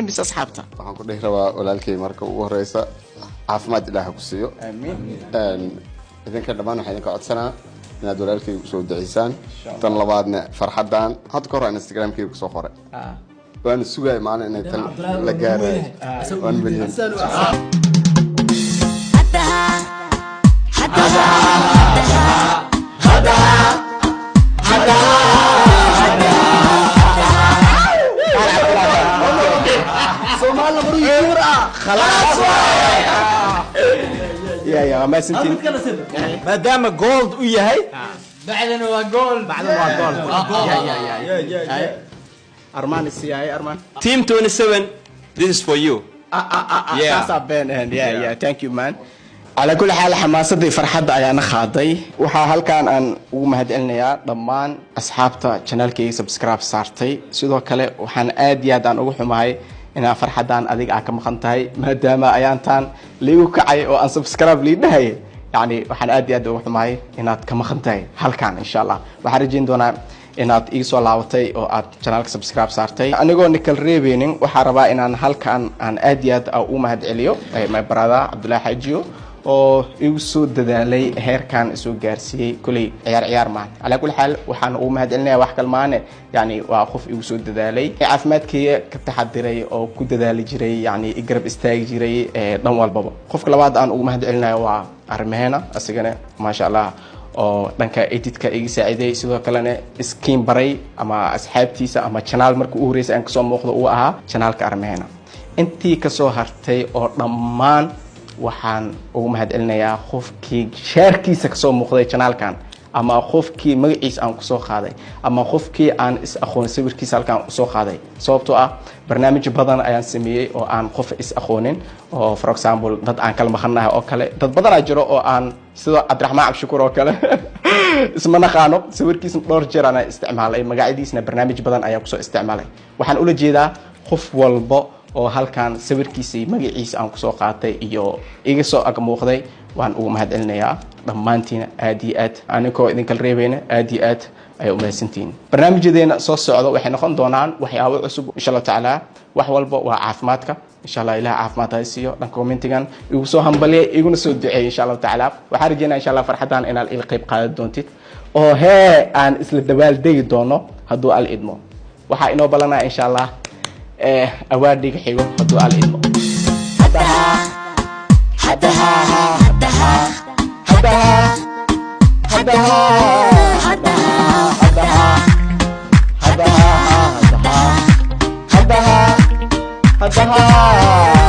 Mise asxaabta? Waxaan ku dhihi rabaa walaalkay, marka ugu horeysa caafimaad Ilaah ku siiyo. Idinka dhammaan waxaa idinka codsanaa inaad walaalkay usoo duceysaan. Tan labaadna, farxadan hadda ka hor aan Instagramkayga kusoo qoray, waana sugaya maalin inay tan la gaarayo, waan milyan. Soomaali maru YouTuber ah, khalaas. Ya, waa mahadsantiin. Maadaama gold u yahay. Bacdana waa gold. Bacdan waa gold. Ya. Armaan isiyaay, Armaan. Team 27, this is for you. Yeah. Saasaa been ahayn. Yeah, thank you, man. Calaa kulli xaal, xamaasadii farxadda ayaana qaaday. Waxaa halkan aan ugu mahadcelinayaa dhammaan asxaabta channelkayga subscribe saartay. Sidoo kale waxaan aad iyo aad aan ugu xumahay inaan farxaddan adiga aa ka maqan tahay, maadaama ayaantaan liigu kacay oo aan subscribe lii dhahay. Yani waxaan aad iyo aad ugu xumahay inaad ka maqan tahay halkan. Insha Allah waxaan rajayn doonaa inaad ii soo laabatay oo aad channelka subscribe saartay. Anigoo nikal reebeynin, waxaa rabaa inaan halkan aan aad iyo aad u mahad celiyo my brother Cabdullaahi Xaajiyo oo igu soo dadaalay, heerkan isoo gaarsiiyey. Kuley ciyaar ciyaar maaha. Calaa kulli xaal, waxaan ugu mahad celinaya wax kalmaane, yani waa qof igu soo dadaalay, caafimaadkayga ka taxadiray oo ku dadaali jiray, yani i garab istaagi jiray dhan walbaba. Qofka labaad aan ugu mahad celinayo waa arrimaheena, asigana maasha Allah oo dhanka editka iga saaciday, sidoo kalena iskiin baray ama asxaabtiisa ama channel marka u horeysay aan kasoo muuqdo uu ahaa channelka arrimaheena. Intii kasoo hartay oo dhammaan waxaan ugu mahad celinayaa qofkii shaarkiisa kasoo muuqday channelkan ama qofkii magaciisa aan kusoo qaaday ama qofkii aan is aqoon sawirkiisa halkaan usoo qaaday, sababtoo ah barnaamij badan ayaan sameeyey oo aan qof is aqoonin, oo for example dad aan kala maqannahay oo kale. Dad badanaa jiro oo aan sida Cabdiraxmaan Cabshakuur oo kale isma naqaano, sawirkiisna dhowr jeer aan isticmaalay, magacyadiisna barnaamij badan ayaan kusoo isticmaalay. Waxaan ula jeedaa qof walba oo halkan sawirkiisa iyo magaciisa aan kusoo qaatay iyo iga soo ag muuqday, waan ugu mahad celinayaa dhammaantiina aad iyo aad, anigoo idinkala reebayna. Aad iyo aad ayay u mahadsantihiin. Barnaamijyadeena soo socda waxay noqon doonaan waxyaabo cusub, insha Allahu tacaala. Wax walba waa caafimaadka, insha Allah. Ilaah caafimaad ha siiyo. Dhanka commentigan igu soo hambaliyay, iguna soo duceeyay. Insha Allahu tacaala waxaan rajeynaya, insha Allah, farxadan inaad ila qayb qaadan doontid oo hee aan isla dabaaldegi doono hadduu Al idmo. Waxaa inoo balanaya, insha Allah, awaadhiga xigo hadduu Al idmo. Hadaha, hadaha, hadaha, hadaha, hadaha, hadaha, hadaha, hadaha, hadaha.